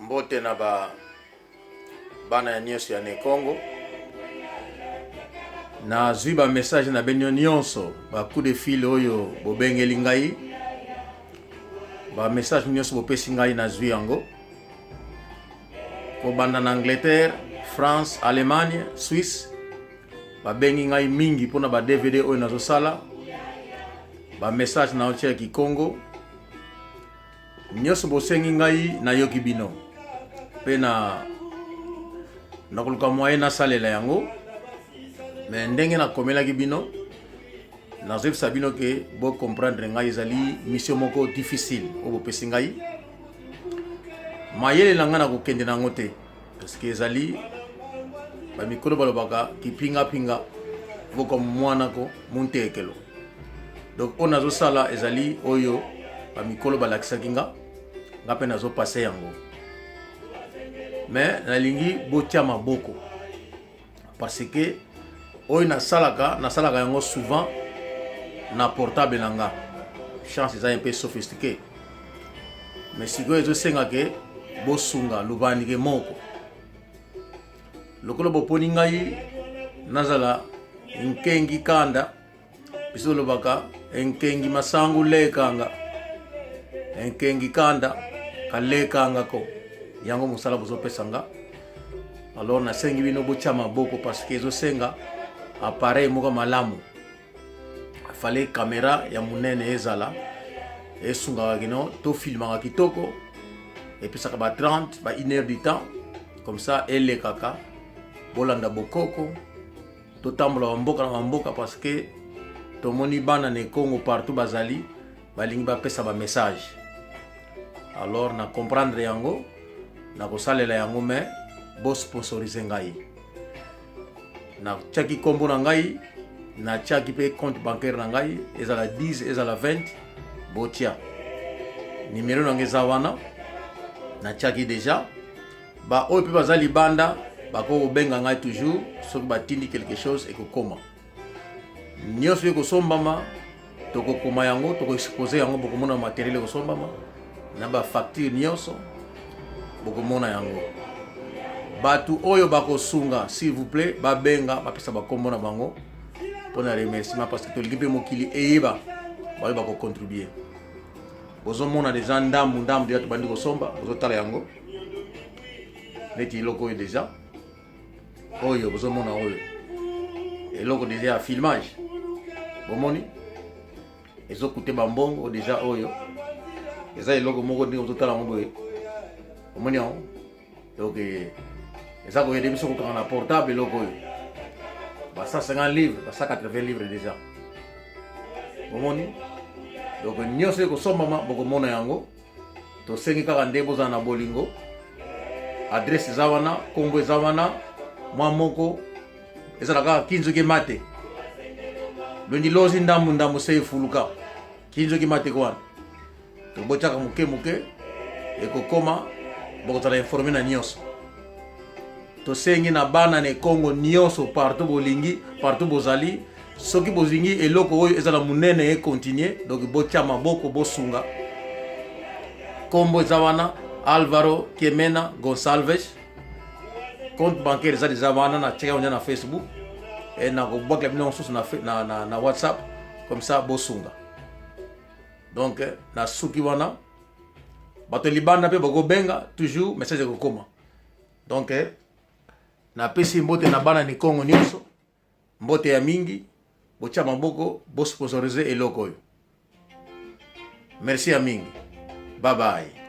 Mbote na ba bana ya nyonso ya Nekongo. Nazwi ba message na bino nyonso, ba coup de fil oyo bobengeli ngai, ba message nyonso bopesi ngai nazwi yango. Kobanda na Angleterre, France, Allemagne, Suisse, babengi ngai mingi mpona ba DVD oyo nazosala, ba message na otia ya Kikongo. Nyoso bosengi ngai nayoki bino mpe na nakoluka moyen nasalela yango me ndenge nakomelaki bino nazoyebisa bino ke bocomprendre ngai ezali mission moko difficile oyo bopesi ngai mayele na ngai nakokende na yango te parce que ezali bamikolo balobaka kipingapinga voko mwana ko muntekelo donc oyo nazosala ezali oyo bamikolo balakisaki nga nga mpe nazopase yango mais nalingi botia maboko parce que oyo nasalaka nasalaka yango souvent na portable na nga chance eza un peu sophistiqué mais sikoyo ezosenga ke bosunga lubandike moko lokola boponi ngai nazala nkengi kanda biso tolobaka enkengi masangu lekanga enkengi kanda kalekanga ko yango mosala bozopesa nga alors nasengi bino botya maboko parce que ezosenga appareil moko malamu fale kamera ya monene ezala esungaka kino tofilmaka kitoko epesaka ba 30 ba 1 heure du temps comme ça elekaka bolanda bokoko totambola bamboka na bamboka parce que tomoni bana na ekongo partout bazali balingi bapesa bamessage alors na comprendre yango nakosalela yango mais bosponsorise ngai natiaki nkombo na ngai natiaki mpe compte bancaire na ngai ezala 10 ezala 20 botia nimero na ngai eza wana natiaki deja Ba oyo pe baza libanda bakoki kobenga ngai toujours soki batindi quelque chose ekokoma. Nionso ekosombama tokokoma yango toko expose yango bokomona materiel ekosombama na ba facture nionso bokomona yango. Bato oyo bakosunga s'il vous plaît babenga bapesa bakombo na bango mpo na remerciement parce que tolingi mpe mokili eyeba baoyo bakocontribue. Bozomona deja ndambu ndambu deja tobandi kosomba, bozotala yango neti eloko oyo deja oyo bozomona oyo eloko deja ya filmage bomoni ezokute bambongo deja oyo eza eloko moko ndenge ozotala yango boye omoni yango donc eza koyede biso kokanga na portable eloko oyo ba 150 livre ba 180 livre deja bomoni donc nyonso ekosombama bokomona yango tosengi kaka nde bozala na bolingo adresse eza wana nkombo eza wana mwa moko ezala kaka kinzoki mate londi lozi ndambu ndambu se efuluka kinzoki mate kwana tobotiaka moke moke ekokoma bokozala informe na nyonso tosengi na bana na ekongo nyonso partout bolingi partout bozali soki bolingi eloko oyo ezala monene ekontinue donc botya maboko bosunga nkombo eza wana alvaro kemena gonsalves compte bancaire eza deja wana na tiaka yango na facebook e nakobwakela bino mosusu na, na, na, na whatsapp comme ça bosunga donc nasuki wana bato libanda mpe bakobenga toujours message ekokoma donc napesi mbote na bana nikongo nyonso mbote ya mingi botya maboko bosponsorize eloko oyo merci ya mingi bye bye.